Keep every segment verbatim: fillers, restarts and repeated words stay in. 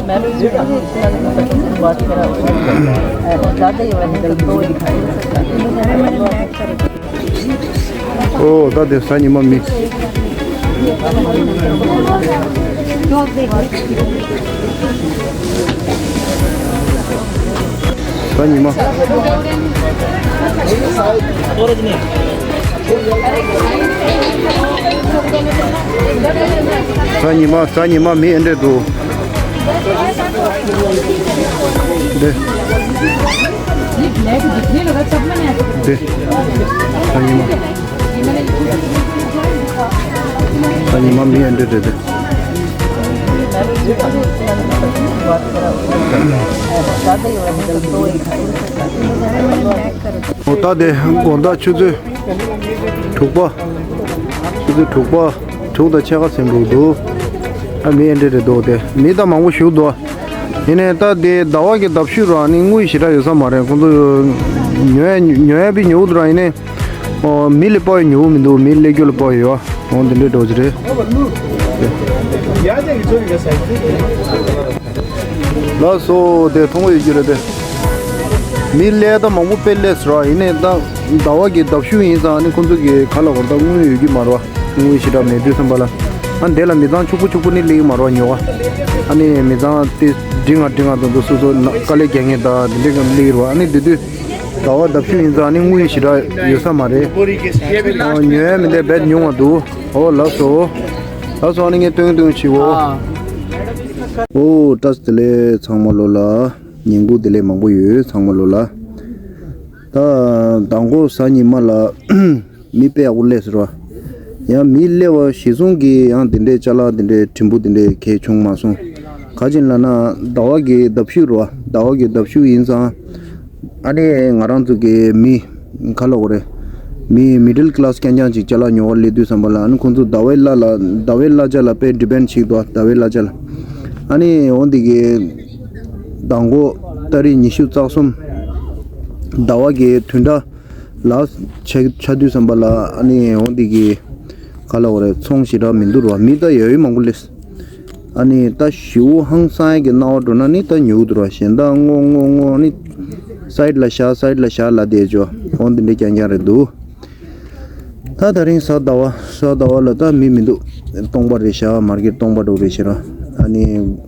मैंने जितना भी इतना बात करा, ज्यादा ही वही गलत हो दिखाई। ཨོ་ད་དེ་གཟའ་ཉི་མ་མི། གཟའ་ཉི་མ། གཟའ་ཉི་མ་གཟའ་ཉི་མ་མི་ཨེ་འདྲས་འདུག་འདི། འདི། གཟའ་ཉི་མ། གཟའ་ཉི་མ་མི་ཨེ་འདྲས་རེད་དེ། ཨོ་ད་དེ་དགོང་དག་ཆུ་ཚོད་དྲུག་པ། ཆུ་ཚོད་དྲུག་པ། དྲུག་དང་ཕྱེད་ཀ་ཟིན་འགྲོ་འདུག་ཨ་མི་ཨེ་འདྲས་རེད་འདུག་དེ་མི་ད་མང་པོ་ཞིག་འདུག་ཡིན་ནའི་ད་དེ་ཟླ་བ་གི་ཟླ་ཤུལ་ར་ནི་དངུལ་ཞེ་དྲག་ཡོད་ས་མ་རེད། ཁོང་ཚོ་ཉོ་ཡ་ཉོ་ཡ་པི་ཉོ་འདུག་ར། ཡིན་ནའི་ཨོ་མི་ལ་དཔག་ཡོད་ཉོ་མི་འདུག་མི་སླེབས་རྒྱུ་ལ་དཔག་ཡོད། ཨོ་འདི་འདྲའི་འགྲོ་གི་རེད། ལགས་སོ། དེ་མཐོང་གི་ཡོད་རྒྱུ་རེད་དེ། མི་སླེབས་ད་མང་པོ་དཔེ་སླེབས་སོང་ར། ཡིན་ནའི་ད་ཟླ་བ་གི་ཟླ་ཤུལ་ཡིན་ཙང་ནི་ཁོང་ཚོ་གི་ག་ལ་བར་ད་དངུལ་ཡོད་ཀྱི་མ་རེད་བ། དངུལ་ཞེ་དྲག་མེད་དུས་ཙམ་པ་ལ། ཨ་འདི་ལ་མི་ཚང་ཕྱུག་པོ་ཕྱུག་པོ་ནི་སླེབས་ཀྱི་མ་རེད་བ་ཉོ་བ། ཨ་ནི་མི་ཚང་དེ་འབྲིང་ང་འབྲིང་ང་དང་དུ་སོ་སོ་ན་དཀའ་ལས་རྒྱག་མཁན་དང་དེ་འདྲའི་གང་སླེབས་ཀྱི་རེད་བ། ཨ་ནི་དེ་དུས་ཟླ་བ་ཟླ་ཤུལ་ཡིན་ཙང་ནི་དངུལ་ཞེ་དྲག་ཡོད་ས་མ་རེད། ཨ་ཉོ་ཡ་མི་འདྲ་བས་ཉུང་བ་འདུག་ཨོ་ལགས་སོ། ལགས་སོ། ཨ་ནི་ངས་སྟོན་སྟོན་བྱེད་འོ། ཨོ་བཀྲ་ཤིས་བདེ་ལེགས་ཚང་མ་ལོ་ལ། ཉིན་གུང་བདེ་ལེགས་མང་པོ་ཡོད་ཚང་མ་ལོ་ལ། ད་མདང་དགོང་གཟའ་ཉི་མ་ལ་མི་དཔེ་ཡག་པོ་སླེབས་ཟེར་བ། ཡང་མི་སླེབས་པ་གཞི་བཟུང་གི་ཡང་དེ་འདྲའི་ཅ་ལག་དེ་འདྲའི་བྲིན་པོ་དེ་འདྲའི་གས་བྱུང་མ་སོང་། ག་ཅིག་ལབ་ན་ཟླ་བ་གི་ཟླ་ཤུལ་རེད་བ། ཟླ་བ་གི་ཟླ་ཤུལ་ཡིན་ཙང་། ཨ་ནི་ང་རང་ཚོ་གི་མི་ག་ལབ་དགོས་རེད། མི་མི་ཌལ་ཀི་ལ་སི་རྐྱང་རྐྱང་ཅིག་ཅ་ལག་ཉོ་བར་སླེབས་དུས་ཙམ་པ་ལ་ཨ་ནི་ཁོང་ཚོ་ཟླ་བའི་གླ་ལ་ཟླ་བའི་གླ་ཆ་ལ་དཔེ་ཌི་པེན་ཌི་བྱེད་ཀྱི་འདུག་ཟླ་བའི་གླ་ཆ་ལ། ཨ་ནི་འོ་འདི་གི་མདང་དགོང་ཏ་རིག་ཉི་ཤུ་རྩ་གསུམ་ཟླ་བ་གི་བདུན་ཕྲག་ལ་ཆ་ཆ་དུས་ཙམ་པ་ལ་ཨ་ནི་འོ་འདི་གི་ག་ལབ་དགོས་རེད། ཚོང་ཞེ་དྲག་མི་འདུག་ར། མི་ད་ཡོད་ཡོད་མང་པོ་སླེབས། ཨ་ནི་ད་ཞེ་པོ་ཧང་སངས་ཀྱི་སྣང་བ་འགྲོ་ན་ནི་ད་ཉོ་གི་འདུག་ར། གཞན་དག་སྔོ་སྔོ་སྔོ་ནི་སའིཌ་ལ་བཞག་སའིཌ་ལ་བཞག་ལབ་བསྡད་ཅོ། འོ་འདི་འདྲ་རྐྱང་རྐྱང་རེད་འདུག་ད་དེ་རིང་གཟའ་ཟླ་བ་གཟའ་ཟླ་བ་ལ་ད་མི་མི་འདུག་སྟོང་པ་རེད་ཤག་མར་ཀེཊ་སྟོང་པ་འགྲོ་རེད་ཤག་ར། ཨ་ནི་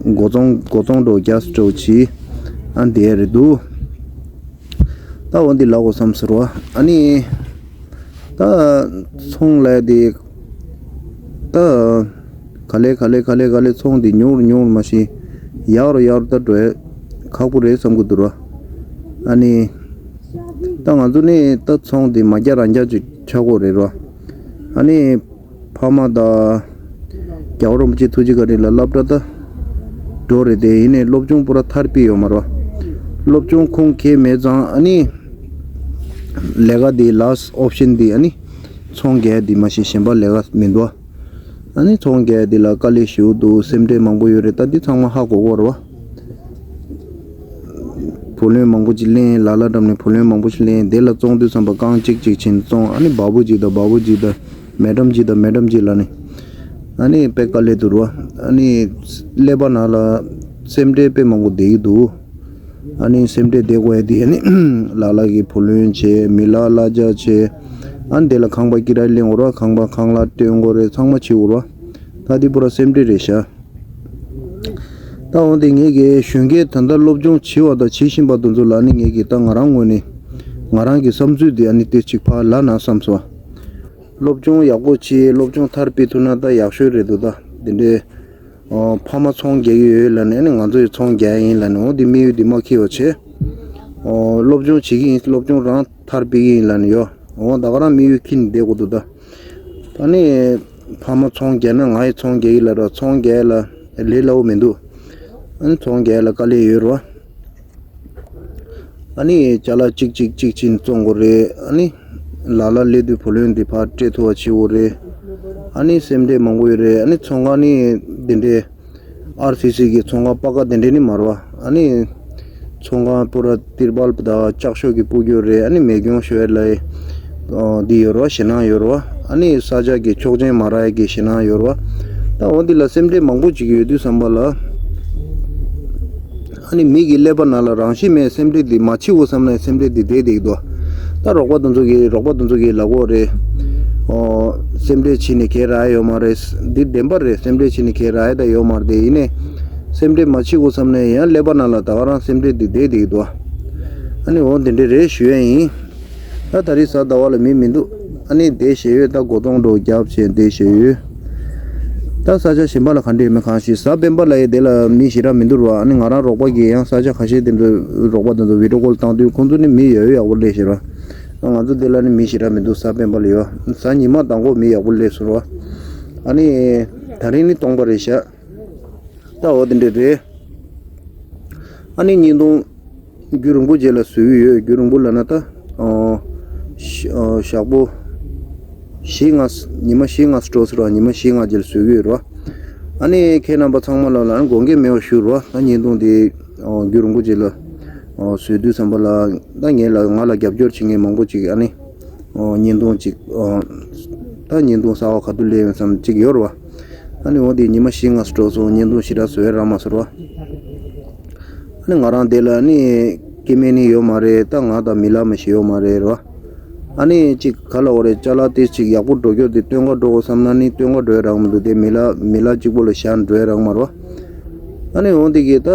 སྒོ་རྫོང་སྒོ་རྫོང་འགྲོ་རྒྱ་སི་འགྲོ་བྱེད། ཨ་འདི་རེད་འདུག་ད་འོ་འདི་ལབ་དགོས་བསམ་ཟེར་བ། ཨ་ནི། ད་ཚོང་ལས་དེ་ད་ག་ལེ་ག་ལེ་ག་ལེ་ག་ལེ་ཚོང་དེ་ཉུང་རུ་ཉུང་རུ་མ་ཤེས། ཡག་རུ་ཡག་རུ་ད་འགྲོ་ཡ་ཁག་པོ་རེད་བསམ་གི་འདུག་ར། ཨ་ནི་ད་ང་ཚོ་ནི་ད་ཚོང་དེ་མ་རྒྱག་རང་རྒྱག་ཅིག་ཆགས་ཀྱི་རེད་ར། ཨ་ནི་ཕ་མ་དང་རྒྱལ་བ་རིན་པོ་ཆེ་ཐུགས་རྗེ་བཀའ་དྲིན་ལ་སློབ་གྲྭ་ད་འགྲོ་རེད་དེ། ཡིན་ནའི་སློབ་སྦྱོང་པུ་ར་མཐར་ཕྱིན་ཡོད་མ་རེད་བ། སློབ་སྦྱོང་ཁུངས་འཁྱོལ་མེད་ཙང་ཨ་ནི་ལས་ཀ་དེ་ལཱ་སི་ཊི་ཨོབ་ཤན་དེ་ཨ་ནི། ཚོང་རྒྱག་ཡ་འདི་མ་གཞི་གཞན་པ་ལས་ཀ་མི་འདུག་ཨ་ནི་ཚོང་རྒྱག་ཡ་འདི་ལ་དཀའ་ལས་ཞེ་པོ་འདུག་སེམས་ཁྲལ་མང་པོ་ཡོད་རེད། ད་འདི་ཚང་མ་ཧ་གོ་གི་རེད་བ། བུ་ལོན་མང་པོ་ཅིག་ལེན། ལ་ལ་འགྲམ་ནས་བུ་ལོན་མང་པོ་ཅིག་ལེན། དེ་ལ་བཙོང་དུས་ཙམ་པ་རྐང་གཅིག་གཅིག་བྱིན་བཙོང་། ཨ་ནི་བ་བུ་གཅིག་དང་བ་བུ་གཅིག་དང་མེ་ཌམ་གཅིག་དང་མེ་ཌམ་གཅིག་ལ་ནི། ཨ་ནི་དཔེ་དཀའ་ལས་འདུག་རེད་བ། ཨ་ནི་ཀླད་པ་ནང་ལ་སེམས་ཁྲལ་དཔེ་མང་པོ་བསྡད་ཀྱི་འདུག་ཨ་ནི་སེམས་ཁྲལ་བསྡད་དགོས་ཡ་དེ་ཨ་ནི་ལ་ལ་གི་བུ་ལོན་བྱས། མི་ལ་གླ་ཆ་བྱས། ཨ་ནི་དེ་ལ་ཁང་པ་ཀི་ར་ལེན་དགོས་རེད། ཁང་པ་ཁང་གླ་སྟོན་དགོས་རེད། ཚང་མ་བྱེད་དགོས་རེད། ད་འདི་པུ་ར་སེམས་ཁྲལ་རེད་ཤག་ད་འོན་ཏེ་ངེད་ཀྱི་གཞོན་སྐྱེས་ད་ལྟ་སློབ་སྦྱོང་བྱེད་པ་དང་བྱེད་བཞིན་པ་དེ་ཚོ་ལ་ནི་ངེད་ཀྱི་ད་ང་རང་ངོས་ནས་ང་རང་གི་བསམ་ཚུལ་དེ་ཨ་ནི་དེ་གཅིག་ཕར་ལབ་ན་བསམ་སོང་། སློབ་སྦྱོང་ཡག་པོ་བྱེད། སློབ་སྦྱོང་མཐར་ཕྱིན་ཐུབ་ན་ད་ཡག་ཤོས་རེད་འདུག་ད་འདི་འདྲའི། ཨོ། ཕ་མ་ཚོང་རྒྱག་གི་ཡོད་ལབ་ནས་ཨ་ནི་ང་ཚོ་ཡི་ཚོང་རྒྱག་ཡིན་ལབ་ནས། འོ་འདི་དམིགས་ཡུལ་འདི་མ་འཁྱོལ་བ་བྱས། ཨོ། སློབ་སྦྱོང་བྱེད་ཀྱི་ཡིན། སློབ་སྦྱོང་རང་མཐར་ཕྱིན་གྱི་ཡིན་ལབ་ནས་ཡོད། འོ་ད་ག་རང་དམིགས་ཡུལ་འཁྱོལ་ནས་བསྡད་དགོས་འདུག་ད་ཨ་ནི་ཕ་མ་ཚོང་རྒྱག་ན་ང་ཡི་ཚོང་རྒྱག་གི་ལབ་ར། ཚོང་རྒྱག་ལ་ལས་སླ་བོ་མི་འདུག་ཨ་ནི་ཚོང་རྒྱག་ལ་དཀའ་ལས་ཡོད་རེད་བ། ཨ་ནི་ཅ་ལག་གཅིག་གཅིག་གཅིག་བྱིན་བཙོང་དགོས་རེད། ཨ་ནི་ལ་ལ་སླེབས་དུས་བུ་ལོན་འདི་ཕར་སྤྲད་ཐུབ་པ་བྱེད་དགོས་རེད། ཨ་ནི་སེམས་ཁྲལ་མང་པོ་ཡོད་རེད། ཨ་ནི་ཚོང་ཁང་ནི་འདི་འདྲའི་ཨར་སི་སི་གི་ཚོང་ཁང་པ་ཀ་དེ་འདྲའི་ནི་མ་རེད་བ། ཨ་ནི་ཚོང་ཁང་པུ་ར་ཏིར་པལ་དང་ལྕགས་ཤོག་གི་སྤུ་གུ་རེད། ཨ་ནི་མེ་སྐྱོན་ཤོར་ལ་འདི་ཡོད་རེད་བ། ཞེད་སྣང་ཡོད་རེད་བ། ཨ་ནི་ས་ཆ་གི་ཆོག་མཆན་མ་རག་ཡ་གི་ཞེད་སྣང་ཡོད་རེད་བ། ད་འོ་འདི་ལ་སེམས་ཁྲལ་མང་པོ་ཅིག་ཡོད་དུས་ཙམ་པ་ལ། ཨ་ནི་མི་གི་ཀླད་པ་ནང་ལ་རང་བཞིན་མེད་སེམས་ཁྲལ་འདི་མ་བྱེད་དགོས་བསམ་ནས་སེམས་ཁྲལ་འདི་བསྡད་བསྡད་ཀྱི་འདུག་ད་རོགས་པ་དེ་ཚོ་གིས་རོགས་པ་དེ་ཚོ་གིས་ལབ་ཀྱི་ཡོད་རེད། ཨོ། སེམས་ཁྲལ་བྱས་ནས་ག་རེ་རག་ཡོད་མ་རེད། འདི་བདེན་པ་རེད། སེམས་ཁྲལ་བྱས་ནས་ག་རེ་རག་ཡོད་ད་ཡོད་མ་རེད་དེ། ཡིན་ནའི་སེམས་ཁྲལ་མ་བྱེད་དགོས་བསམ་ནས་ཡང་ཀླད་པ་ནང་ལ་ད་ག་རང་སེམས་ཁྲལ་འདི་བསྡད་བསྡད་ཀྱི་འདུག་ཨ་ནི་འོ་འདི་འདྲ་རེད་ཞུ་ཡ་ཡིན། ད་ད་རེས་གཟའ་ཟླ་བ་ལ་མི་མི་འདུག་ཨ་ནི་བསྡད་བཞག་ཡོད། ད་སྒོ་སྟོང་འདྲ་བོ་བརྒྱབ་བྱས་བསྡད་བཞག་ཡོད། ད་ས་ཆ་གཞན་པ་ལ་ག་འདྲ་ཡོད་མེད་གང་ཤེས། གཟའ་སྤེན་པ་ལ་ཡ་དེ་ལ་མི་ཞེ་དྲག་མི་འདུག་ར། ཨ་ནི་ང་རང་རོགས་པ་གིས་ཡང་ས་ཆ་ཁ་ཤས་དེ་འདྲ་རོགས་པ་དེ་ཚོ་བི་ཌི་ཡོ་ཀོལ་བཏང་དུས་ཁོང་ཚོ་ནི་མི་ཡོད་ཡོད་ཡག་པོ་སླེབས་ཤག་ར། ང་ཚོ་འདི་ལ་ནི་མི་ཞེ་དྲག་མི་འདུག་གཟའ་སྤེན་པ་ལ་ཡོད། གཟའ་ཉི་མ་དང་པོ་མི་ཡག་པོ་སླེབས་སོང་ར། ཨ་ནི་ད་རིང་ནི་སྟོང་པ་རེད་ཤག་ད་འོ་དེ་འདྲ་རེད། ཨ་ནི་བརྙན་ཐུང་རྒྱུན་རིང་པོ་རྗེས་ལ་བཟོ་གི་ཡོད། རྒྱུན་རིང་པོ་ལབ་ན་ད། ཨོ། ཞག་པོ་བཞི་ལྔ། ཉི་མ་བཞི་ལྔ་འགྲོ་སོང་ར། ཉི་མ་བཞི་ལྔ་རྗེས་ལ་བཟོ་གི་ཡོད་ར། ཨ་ནི་ཁྱེད་རྣམ་པ་ཚང་མ་ལ་ལ་དགོངས་འགལ་མེད་པ་ཞུ་ར། ད་བརྙན་ཐུང་དེ་རྒྱུན་རིང་པོ་རྗེས་ལ་བཟོ་དུས་ཙམ་པ་ལ་ད་ངེད་ལ་ང་ལ་རྒྱབ་སྐྱོར་བྱེད་མཁན་མང་པོ་ཅིག་ཨ་ནི། ཨོ། བརྙན་ཐུང་ཅིག་ཨོ། ད་བརྙན་ཐུང་གསར་པ་ག་དུས་སླེབས་ཡོང་བསམ་ཅིག་ཡོད་རེད་བ། ཨ་ནི་འོ་དེ་ཉི་མ་བཞི་ལྔ་འགྲོ་སོང་། བརྙན་ཐུང་ཞེ་དྲག་བཟོ་ཡ་རག་མ་སོང་ར། ཨ་ནི་ང་རང་དེ་ལ་ནི་སྐྱེ་དམན་ནི་ཡོད་མ་རེད། ད་ང་དང་མི་ལ་མ་ཞིག་ཡོད་མ་རེད་ར། ཨ་ནི་ཅིག་ག་ལ་འོ་རེད། ཅ་ལག་དེ་ཅིག་ཡག་པོ་འགྲོ་རྒྱུ་དེ་སྟོན་ག་འགྲོ་དགོས་བསམ་ན་ནི་སྟོན་ག་འགྲོ་ཡ་རག་མི་འདུག་དེ་མི་ལ་མི་ལ་གཅིག་པོ་ལ་བཞག་འགྲོ་ཡ་རག་མ་རེད་བ། ཨ་ནི་འོ་དེ་གི་ད།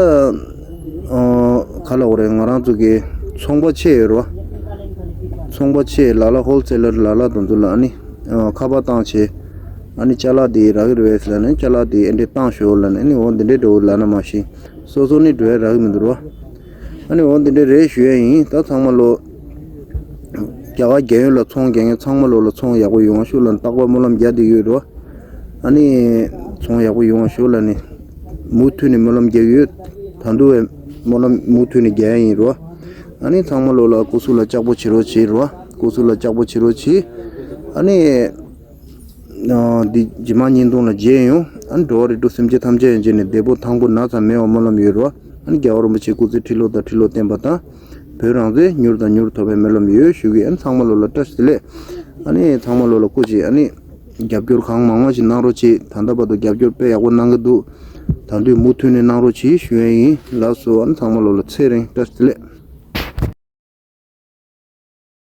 ཨོ། ག་ལ་འོ་རེད། ང་རང་ཚོ་གི་ཚོང་པ་ཆེ་ཡོད་རེད་བ། ཚོང་པ་ཆེ་ལ་ལ་ཧོལ་སེ་ལར་ལ་ལ་དེ་ཚོ་ལ་ཨ་ནི། ཨོ། ཁ་པར་བཏང་བྱས། ཨ་ནི་ཅ་ལག་དེ་རག་གི་རེད་པས་ལབ་ནས། ཅ་ལག་དེ་ཨེ་འདྲས་བཏང་ཤོག་ལབ་ནས། ཨ་ནི་འོ་འདི་འདྲས་འགྲོ་ལབ་ན་མ་གཞི་སོ་སོ་ནི་འགྲོ་ཡ་རག་གི་མི་འདུག་རེད་བ། ཨ་ནི་འོ་འདི་འདྲས་རེད་ཞུ་ཡ་ཡིན། ད་ཚང་མ་ལོ། རྒྱ་གར་རྒྱལ་ཡོངས་ལ་ཚོང་རྒྱག་མཁན་ཚང་མ་ལོ་ལ་ཚོང་ཡག་པོ་ཡོང་བ་ཤོག་ལབ་ནས་རྟག་པར་སྨོན་ལམ་རྒྱག་བསྡད་ཡོད་རེད་བ། ཨ་ནི། ཚོང་ཡག་པོ་ཡོང་བ་ཤོག་ལབ་ནས། མུ་མཐུད་ནས་སྨོན་ལམ་རྒྱག་གི་ཡོད། ད་དུང་བས་སྨོན་ལམ་མུ་མཐུད་ནས་རྒྱག་ཡ་ཡིན་རོ། ཨ་ནི་ཚང་མ་ལོ་ལ་སྐུ་གཟུགས་ལ་ལྕགས་པོ་བྱེད་རོགས་བྱེད་རོ། སྐུ་གཟུགས་ལ་ལྕགས་པོ་བྱེད་རོགས་བྱེད། ཨ་ནི། ཨ། འདི་རྗེས་མ་བརྙན་ཐུང་ལ་མཇལ་ཡོང་། ཨ་ནི་འགྲོ་བ་རིགས་དྲུག་སེམས་ཅན་ཐམས་ཅད་ཡོན་ཅན་ནི་བདེ་པོ་ཐང་པོ་ན་ཚ་མེད་པ་སྨོན་ལམ་ཡོད་རོ། ཨ་ནི་རྒྱལ་བ་རིན་པོ་ཆེ་སྐུ་ཚེ་ཁྲི་ལོ་དང་ཁྲི་ལོ་བརྟན་པ་དང་། བོད་རང་བཙན་མྱུར་དང་མྱུར་ཐོབ་པའི་སྨོན་ལམ་ཡོད་ཞུ་གི། ཨ་ནི་ཚང་མ་ལོ་ལ་བཀྲ་ཤིས་བདེ་ལེགས། ཨ་ནི་ཚང་མ་ལོ་ལ་སྐུ་མཁྱེན། ཨ་ནི་རྒྱབ་སྐྱོར་གང་མང་མང་ཞིག་གནང་རོགས་བྱེད། ད་ལྟ་བར་དུ་རྒྱབ་སྐྱོར་དཔེ་ཡག་པོ་གནང་གི་འདུག་ད་དུང་མུ་མཐུད་ནས་གནང་རོགས་བྱེད་ཞུ་ཡ་ཡིན། ལགས་སོ། ཨ་ནི་ཚང་མ་ལོ་ལ་ཚེ་རིང་བཀྲ་ཤིས་བདེ་ལེགས།